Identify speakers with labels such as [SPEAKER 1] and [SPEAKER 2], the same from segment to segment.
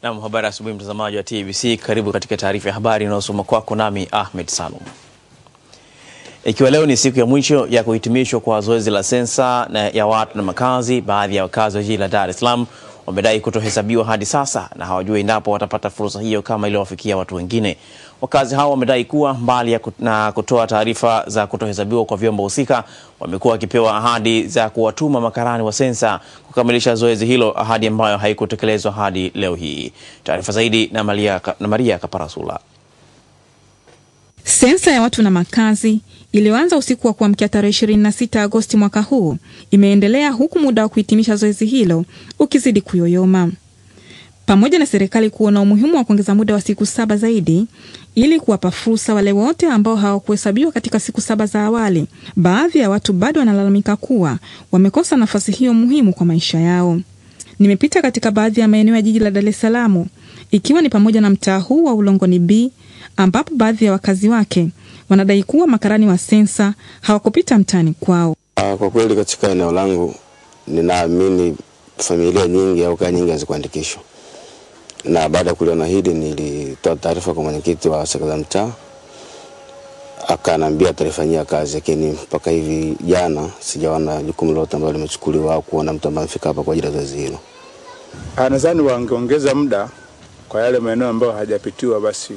[SPEAKER 1] Naam, habari asubuhi mtazamaji wa TBC, karibu katika taarifa ya habari inayosoma kwako nami Ahmed Salum. Ikiwa leo ni siku ya mwisho ya kuhitimishwa kwa zoezi la sensa na ya watu na makazi, baadhi ya wakazi wa jiji la Dar es Salaam wamedai kutohesabiwa hadi sasa na hawajui endapo watapata fursa hiyo kama iliyowafikia watu wengine. Wakazi hao wamedai kuwa mbali ya na kutoa taarifa za kutohesabiwa kwa vyombo husika, wamekuwa wakipewa ahadi za kuwatuma makarani wa sensa kukamilisha zoezi hilo, ahadi ambayo haikutekelezwa hadi leo hii. Taarifa zaidi na Maria Kaparasula.
[SPEAKER 2] Sensa ya watu na makazi iliyoanza usiku wa kuamkia tarehe 26 Agosti mwaka huu imeendelea huku muda wa kuhitimisha zoezi hilo ukizidi kuyoyoma. Pamoja na serikali kuona umuhimu wa kuongeza muda wa siku 7 zaidi ili kuwapa fursa wale wote ambao hawakuhesabiwa katika siku 7 za awali, baadhi ya watu bado wanalalamika kuwa wamekosa nafasi hiyo muhimu kwa maisha yao. Nimepita katika baadhi ya maeneo ya jiji la Dar es Salaam, ikiwa ni pamoja na mtaa huu wa Ulongoni B, ambapo baadhi ya wakazi wake wanadai kuwa makarani wa sensa hawakupita mtaani kwao.
[SPEAKER 3] Kwa kweli katika eneo langu ninaamini familia nyingi au kaya nyingi hazikuandikishwa. Na baada ya kuliona hili nilitoa taarifa kwa mwenyekiti wa serikali ya mtaa, akaniambia atalifanyia kazi, lakini mpaka hivi jana sijaona jukumu lolote ambalo limechukuliwa au kuona mtu ambaye amefika hapa kwa ajili ya zoezi hilo.
[SPEAKER 4] Nadhani wangeongeza muda kwa yale maeneo ambayo hajapitiwa, basi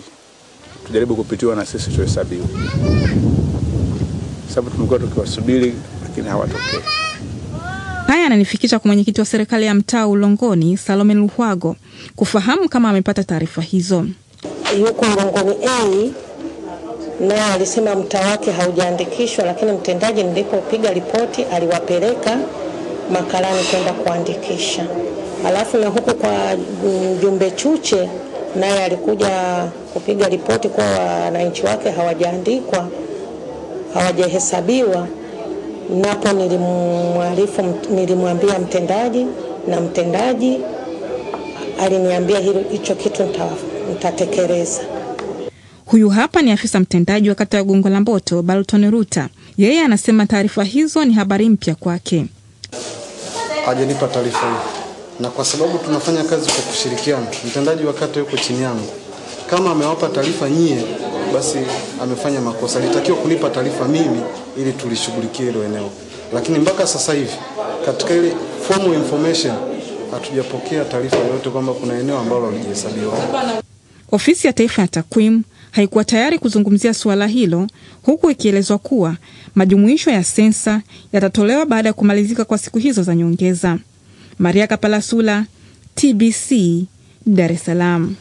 [SPEAKER 4] tujaribu kupitiwa na sisi tuhesabiwe, sababu tumekuwa tukiwasubiri lakini hawatokei.
[SPEAKER 2] Haya yananifikisha kwa mwenyekiti wa serikali ya mtaa Ulongoni, Salome Luhwago, kufahamu kama amepata taarifa hizo.
[SPEAKER 5] Yuko Ulongoni A naye alisema mtaa wake haujaandikishwa, lakini mtendaji nilipopiga ripoti aliwapeleka makarani kwenda kuandikisha. Alafu na huku kwa Mjumbe Chuche naye alikuja kupiga ripoti kwa wananchi wake hawajaandikwa, hawajahesabiwa. Napo nilimwambia mtendaji, na mtendaji aliniambia hicho kitu nitatekeleza.
[SPEAKER 2] Huyu hapa ni afisa mtendaji wa kata ya Gongo la Mboto, Balton Ruta. Yeye anasema taarifa hizo ni habari mpya kwake.
[SPEAKER 6] Hajanipa taarifa hiyo, na kwa sababu tunafanya kazi kwa kushirikiana, mtendaji wa kata yuko chini yangu. Kama amewapa taarifa nyie, basi amefanya makosa. Alitakiwa kunipa taarifa mimi ili tulishughulikie hilo eneo. Lakini mpaka sasa hivi katika ile formal information hatujapokea taarifa yoyote kwamba kuna eneo ambalo halijahesabiwa.
[SPEAKER 2] Ofisi ya Taifa ya Takwimu haikuwa tayari kuzungumzia suala hilo, huku ikielezwa kuwa majumuisho ya sensa yatatolewa baada ya kumalizika kwa siku hizo za nyongeza. Maria Kapalasula, TBC, Dar es Salaam.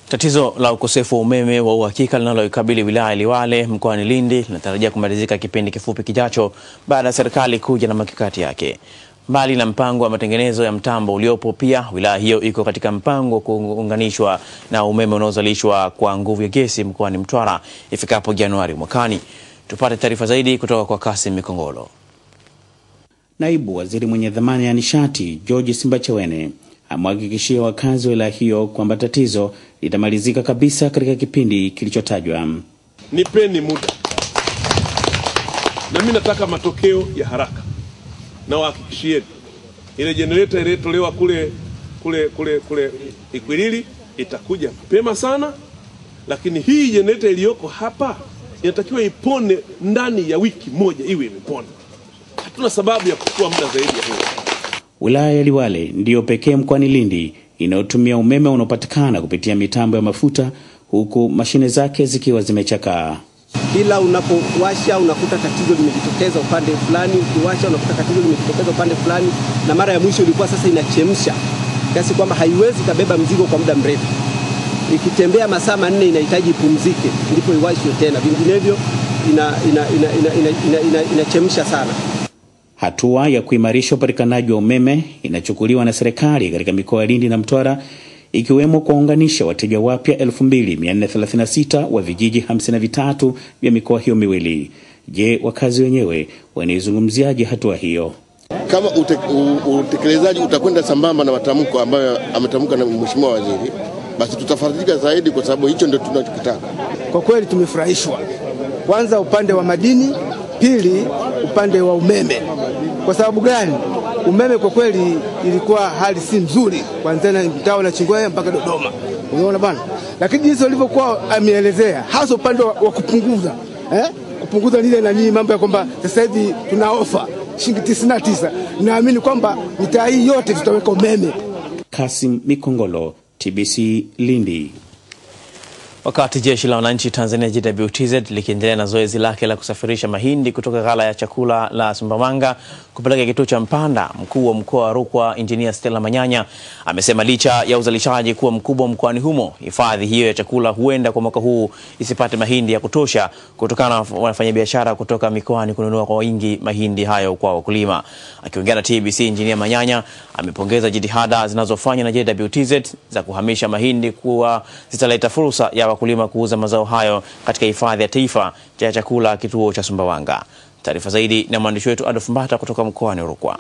[SPEAKER 1] Tatizo la ukosefu wa umeme wa uhakika linaloikabili wilaya ya Liwale mkoani Lindi linatarajia kumalizika kipindi kifupi kijacho baada ya serikali kuja na mikakati yake. Mbali na mpango wa matengenezo ya mtambo uliopo, pia wilaya hiyo iko katika mpango kuunganishwa na umeme unaozalishwa kwa nguvu ya gesi mkoani Mtwara ifikapo Januari mwakani. Tupate taarifa zaidi kutoka kwa Kasim Mikongolo.
[SPEAKER 7] Naibu Waziri mwenye dhamana ya nishati George Simbachawene amhakikishia wakazi wa wilaya hiyo kwamba tatizo litamalizika kabisa katika kipindi kilichotajwa.
[SPEAKER 8] Nipeni muda, na mimi nataka matokeo ya haraka, na wahakikishieni ile generator iliyotolewa kule kule kule kule Ikwiriri itakuja mapema sana, lakini hii generator iliyoko hapa inatakiwa ipone ndani ya wiki moja, iwe imepona. Hatuna sababu ya kuchukua muda zaidi ya huo.
[SPEAKER 7] Wilaya ya Liwale ndiyo pekee mkoani Lindi inayotumia umeme unaopatikana kupitia mitambo ya mafuta, huku mashine zake zikiwa zimechakaa.
[SPEAKER 9] Ila unapowasha unakuta tatizo limejitokeza upande fulani, ukiwasha unakuta tatizo limejitokeza upande fulani, na mara ya mwisho ilikuwa sasa inachemsha kiasi kwamba haiwezi kabeba mzigo kwa muda mrefu. Ikitembea masaa 4 inahitaji ipumzike ndipo iwashwe tena, vinginevyo inachemsha sana.
[SPEAKER 7] Hatua ya kuimarisha upatikanaji wa umeme inachukuliwa na serikali katika mikoa ya Lindi na Mtwara, ikiwemo kuwaunganisha wateja wapya 2436 wa vijiji 53 vya mikoa hiyo miwili. Je, wakazi wenyewe wanaizungumziaje hatua hiyo?
[SPEAKER 10] Kama utekelezaji utakwenda sambamba na matamko ambayo ametamka na Mheshimiwa Waziri, basi tutafarijika zaidi, kwa sababu hicho ndio tunachokitaka.
[SPEAKER 11] Kwa kweli tumefurahishwa, kwanza upande wa madini, pili upande wa umeme. Kwa sababu gani? Umeme kwa kweli ilikuwa hali si nzuri kuanzia na mtaa na Chingwea mpaka Dodoma. Unaona bana? Lakini jinsi walivyokuwa ameelezea hasa upande wa kupunguza, kupunguza lile na nini mambo ya kwamba sasa hivi tuna ofa shilingi 99. Naamini kwamba mitaa hii yote tutaweka umeme.
[SPEAKER 7] Kasim Mikongolo, TBC Lindi.
[SPEAKER 1] Wakati jeshi la wananchi Tanzania JWTZ likiendelea na zoezi lake la kusafirisha mahindi kutoka ghala ya chakula la Sumbawanga kupeleka kituo cha Mpanda, mkuu wa mkoa wa Rukwa Injinia Stella Manyanya amesema licha ya uzalishaji kuwa mkubwa mkoani humo, hifadhi hiyo ya chakula huenda kwa mwaka huu isipate mahindi ya kutosha kutokana na wafanyabiashara kutoka mikoani kununua kwa wingi mahindi hayo kwa wakulima. Akiongea na TBC, Injinia Manyanya amepongeza jitihada zinazofanywa na JWTZ za kuhamisha mahindi kuwa zitaleta fursa ya wakulima kuuza mazao hayo katika hifadhi ya taifa ya chakula kituo cha Sumbawanga. Taarifa zaidi na mwandishi wetu Adolf Mbata kutoka mkoani Rukwa.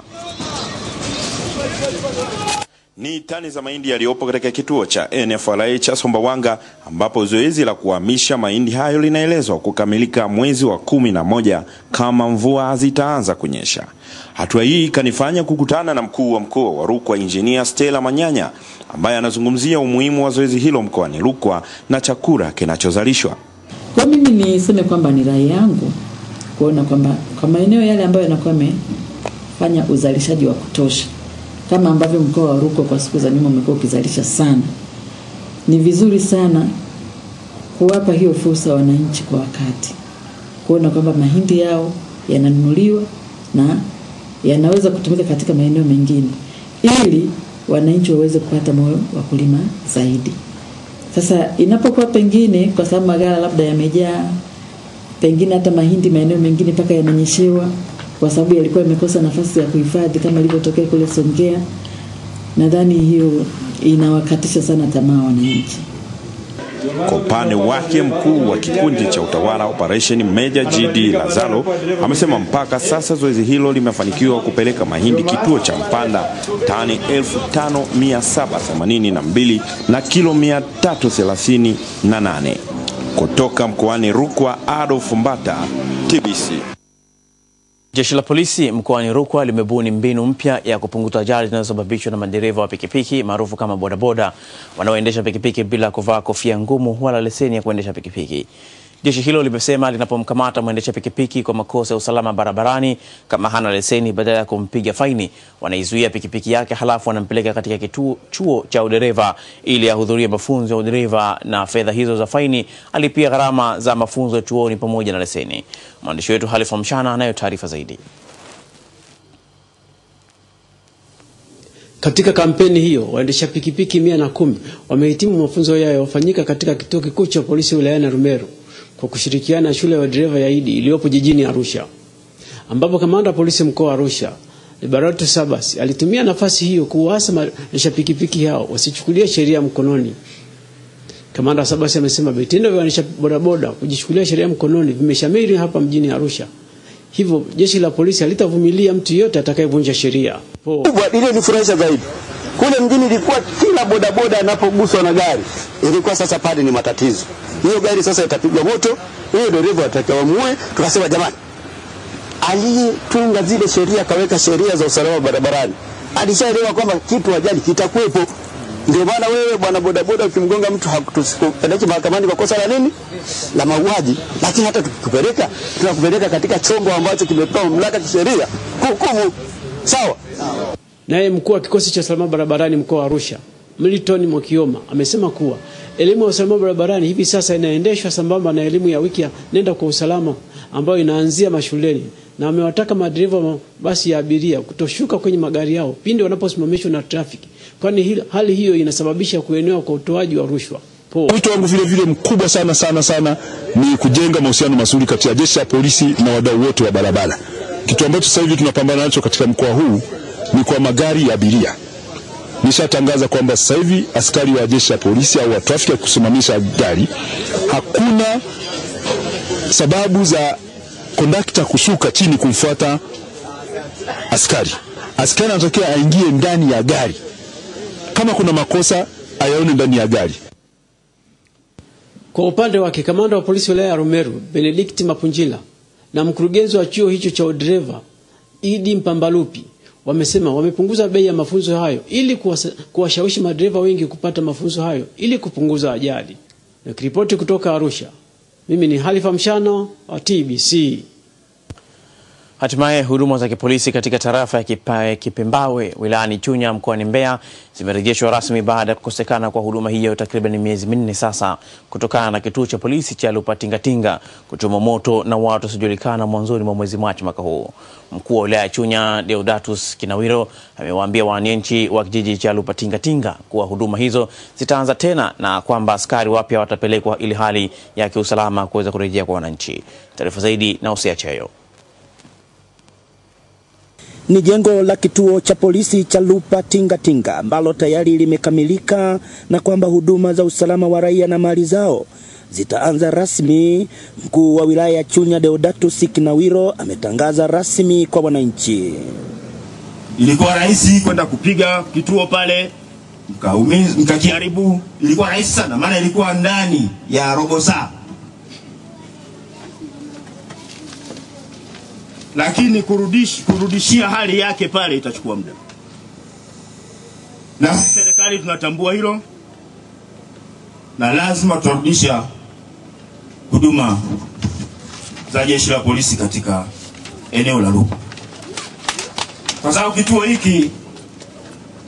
[SPEAKER 12] Ni tani za mahindi yaliyopo katika kituo cha NFRA cha Sumbawanga, ambapo zoezi la kuhamisha mahindi hayo linaelezwa kukamilika mwezi wa 11 kama mvua hazitaanza kunyesha. Hatua hii kanifanya kukutana na mkuu wa mkoa wa Rukwa Injinia Stella Manyanya, ambaye anazungumzia umuhimu wa zoezi hilo mkoani Rukwa na chakula kinachozalishwa.
[SPEAKER 13] Kwa mimi niseme kwamba ni rai yangu kuona kwamba kwa maeneo yale ambayo yanakuwa yamefanya uzalishaji wa kutosha, kama ambavyo mkoa wa Rukwa kwa siku za nyuma umekuwa ukizalisha sana, ni vizuri sana kuwapa hiyo fursa wananchi kwa wakati, kuona kwamba mahindi yao yananunuliwa na yanaweza kutumika katika maeneo mengine ili wananchi waweze kupata moyo wa kulima zaidi. Sasa inapokuwa pengine kwa sababu maghala labda yamejaa, pengine hata mahindi maeneo mengine paka yamenyeshewa kwa sababu yalikuwa yamekosa nafasi ya kuhifadhi kama ilivyotokea kule Songea, nadhani hiyo inawakatisha sana tamaa wananchi.
[SPEAKER 12] Kwa upande wake, mkuu wa kikundi cha utawala Operation Major GD Lazaro amesema mpaka sasa zoezi hilo limefanikiwa kupeleka mahindi kituo cha Mpanda tani 5782 na kilo 338. Kutoka mkoani Rukwa, Adolf Mbata, TBC.
[SPEAKER 1] Jeshi la polisi mkoani Rukwa limebuni mbinu mpya ya kupunguza ajali zinazosababishwa na madereva wa pikipiki maarufu kama bodaboda wanaoendesha pikipiki bila kuvaa kofia ngumu wala leseni ya kuendesha pikipiki. Jeshi hilo limesema linapomkamata mwendesha pikipiki kwa makosa ya usalama barabarani kama hana leseni, badala ya kumpiga faini wanaizuia pikipiki yake, halafu wanampeleka katika kituo chuo cha udereva ili ahudhurie mafunzo ya udereva, na fedha hizo za faini alipia gharama za mafunzo chuoni pamoja na leseni. Mwandishi wetu Halifa Mshana anayo taarifa zaidi.
[SPEAKER 14] Katika kampeni hiyo, waendesha pikipiki 110 wamehitimu mafunzo yao yaliyofanyika katika kituo kikuu cha polisi wilayani Rumeru kwa kushirikiana na shule ya dereva ya Idi iliyopo jijini Arusha, ambapo kamanda wa polisi mkoa wa Arusha Liberato Sabas alitumia nafasi hiyo kuwaasa waendesha pikipiki hao wasichukulie sheria mkononi. Kamanda Sabas amesema vitendo vya waendesha bodaboda kujichukulia sheria mkononi vimeshamiri hapa mjini Arusha, hivyo jeshi la polisi halitavumilia mtu yeyote atakayevunja sheria.
[SPEAKER 15] Ile nifurahisha zaidi, kule mjini ilikuwa kila bodaboda anapoguswa na gari ilikuwa sasa pale ni matatizo. Hiyo gari sasa itapigwa moto, hiyo dereva atakayeamue. Tukasema jamani, aliyetunga zile sheria akaweka sheria za usalama barabarani alishaelewa kwamba kitu ajali kitakuwepo. Ndio maana wewe bwana bodaboda ukimgonga mtu hakutusipeleki mahakamani kwa kosa la nini? La mauaji. Lakini hata tukikupeleka, tunakupeleka katika chombo ambacho kimepewa mamlaka kisheria kuhukumu. Sawa?
[SPEAKER 14] Naye mkuu wa kikosi cha usalama barabarani mkoa wa Arusha Milton Mwakioma amesema kuwa elimu ya usalama barabarani hivi sasa inaendeshwa sambamba na elimu ya wiki ya nenda kwa usalama ambayo inaanzia mashuleni, na amewataka madereva mabasi ya abiria kutoshuka kwenye magari yao pindi wanaposimamishwa na trafiki, kwani hali hiyo inasababisha kuenea kwa utoaji wa rushwa.
[SPEAKER 16] Wito wangu vile vile mkubwa sana sana sana ni kujenga mahusiano mazuri kati ya jeshi la polisi na wadau wote wa barabara. Kitu ambacho sasa hivi tunapambana nacho katika mkoa huu ni kwa magari ya abiria. Nishatangaza kwamba sasa hivi askari wa jeshi la polisi au wa trafiki kusimamisha gari, hakuna sababu za kondakta kushuka chini kumfuata askari. Askari anatakiwa aingie ndani ya gari. Kama kuna makosa ayaone ndani ya gari.
[SPEAKER 14] Kwa upande wake, kamanda wa polisi wilaya ya Rumeru Benedict Mapunjila na mkurugenzi wa chuo hicho cha udereva Idi Mpambalupi Wamesema wamepunguza bei ya mafunzo hayo ili kuwashawishi madereva wengi kupata mafunzo hayo ili kupunguza ajali. Nikiripoti kutoka Arusha, mimi ni Halifa Mshano wa TBC.
[SPEAKER 1] Hatimaye huduma za kipolisi katika tarafa ya Kipembawe wilayani Chunya mkoani Mbeya zimerejeshwa rasmi baada ya kukosekana kwa huduma hiyo takriban miezi 4 sasa kutokana na kituo cha polisi cha Lupatingatinga kuchoma moto na watu wasiojulikana mwanzoni mwa mwezi Machi mwaka huu. Mkuu wa wilaya ya Chunya Deodatus Kinawiro amewaambia wananchi wa kijiji cha Lupatingatinga kuwa huduma hizo zitaanza tena na kwamba askari wapya watapelekwa ili hali ya kiusalama kuweza kurejea kwa wananchi. Taarifa zaidi na Hosea Cheyo.
[SPEAKER 17] Ni jengo la kituo cha polisi cha Lupatingatinga ambalo tayari limekamilika na kwamba huduma za usalama wa raia na mali zao zitaanza rasmi. Mkuu wa wilaya ya Chunya Deodatus Kinawiro ametangaza rasmi kwa wananchi.
[SPEAKER 18] Ilikuwa rahisi kwenda kupiga kituo pale mkakiharibu, ilikuwa rahisi sana maana ilikuwa ndani ya robo saa. Lakini kurudishia hali yake pale itachukua muda. Na serikali tunatambua hilo na lazima tutarudisha huduma za jeshi la polisi katika eneo la Lupa. Kwa sababu kituo hiki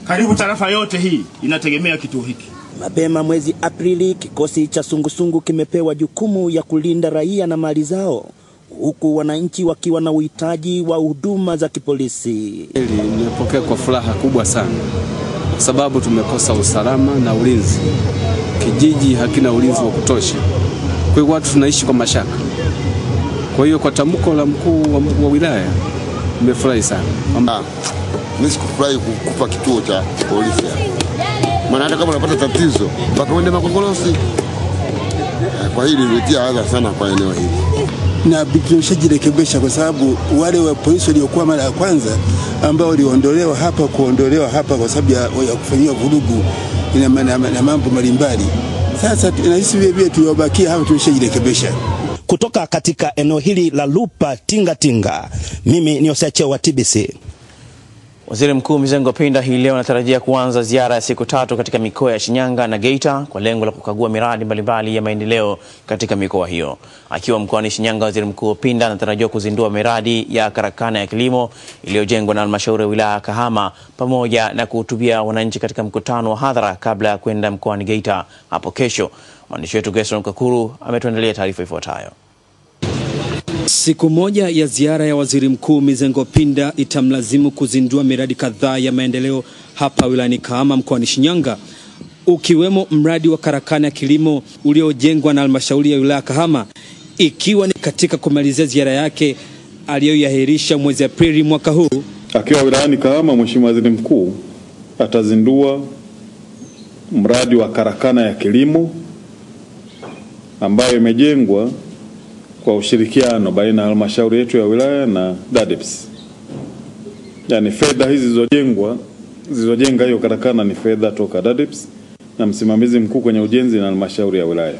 [SPEAKER 18] karibu tarafa yote hii inategemea kituo hiki.
[SPEAKER 17] Mapema mwezi Aprili kikosi cha sungusungu kimepewa jukumu ya kulinda raia na mali zao, huku wananchi wakiwa na uhitaji wa huduma za kipolisi.
[SPEAKER 19] Nimepokea kwa furaha kubwa sana kwa sababu tumekosa usalama na ulinzi. Kijiji hakina ulinzi wa kutosha. Kwa hiyo watu tunaishi kwa mashaka. Kwa hiyo kwa tamko la mkuu wa wilaya nimefurahi sana.
[SPEAKER 10] Mimi sikufurahi kukupa kituo cha polisi. Maana hata kama unapata tatizo mpaka uende Makongolosi. Kwa hili limetia adha sana kwa eneo hili.
[SPEAKER 11] Na tumeshajirekebisha kwa sababu wale wa polisi waliokuwa mara ya kwanza ambao waliondolewa hapa kuondolewa hapa kwa sababu ya kufanyiwa vurugu na mambo mbalimbali. Sasa tunahisi vile vile tuliobakia hapa tumeshajirekebisha.
[SPEAKER 17] Kutoka katika eneo hili la Lupatingatinga, mimi ni Hosea Cheyo wa TBC.
[SPEAKER 1] Waziri Mkuu Mizengo Pinda hii leo anatarajia kuanza ziara ya siku 3 katika mikoa ya Shinyanga na Geita kwa lengo la kukagua miradi mbalimbali ya maendeleo katika mikoa hiyo. Akiwa mkoani Shinyanga, Waziri Mkuu Pinda anatarajiwa kuzindua miradi ya karakana ya kilimo iliyojengwa na halmashauri ya wilaya Kahama pamoja na kuhutubia wananchi katika mkutano wa hadhara kabla ya kwenda mkoani Geita hapo kesho. Mwandishi wetu Gerson Kakuru ametuandalia taarifa ifuatayo.
[SPEAKER 20] Siku moja ya ziara ya Waziri Mkuu Mizengo Pinda itamlazimu kuzindua miradi kadhaa ya maendeleo hapa wilayani Kahama mkoani Shinyanga, ukiwemo mradi wa karakana ya kilimo uliojengwa na halmashauri ya wilaya Kahama, ikiwa ni katika kumalizia ziara yake aliyoiahirisha mwezi Aprili mwaka huu.
[SPEAKER 21] Akiwa wilayani Kahama, Mheshimiwa Waziri Mkuu atazindua mradi wa karakana ya kilimo ambayo imejengwa kwa ushirikiano baina ya halmashauri yetu ya wilaya na DADEPS. Yani fedha hizi zilizojenga hiyo karakana ni fedha toka DADEPS na msimamizi mkuu kwenye ujenzi na halmashauri ya wilaya.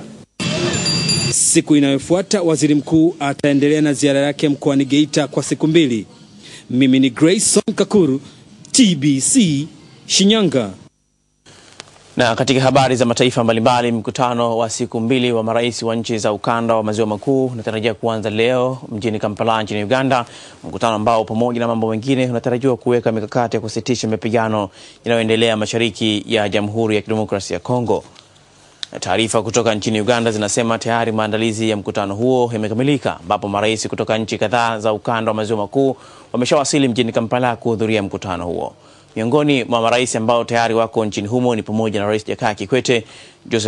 [SPEAKER 20] Siku inayofuata Waziri Mkuu ataendelea na ziara yake mkoani Geita kwa siku 2. Mimi ni Grayson Kakuru, TBC, Shinyanga.
[SPEAKER 1] Na katika habari za mataifa mbalimbali, mkutano wa siku 2 wa marais wa nchi za ukanda wa maziwa makuu unatarajiwa kuanza leo mjini Kampala nchini Uganda, mkutano ambao pamoja na mambo mengine unatarajiwa kuweka mikakati ya kusitisha mapigano yanayoendelea mashariki ya Jamhuri ya Kidemokrasia ya Kongo. Taarifa kutoka nchini Uganda zinasema tayari maandalizi ya mkutano huo yamekamilika, ambapo marais kutoka nchi kadhaa za ukanda wa maziwa makuu wameshawasili mjini Kampala kuhudhuria mkutano huo. Miongoni mwa marais ambao tayari wako nchini humo ni pamoja na Rais Jakaya Kikwete, Joseph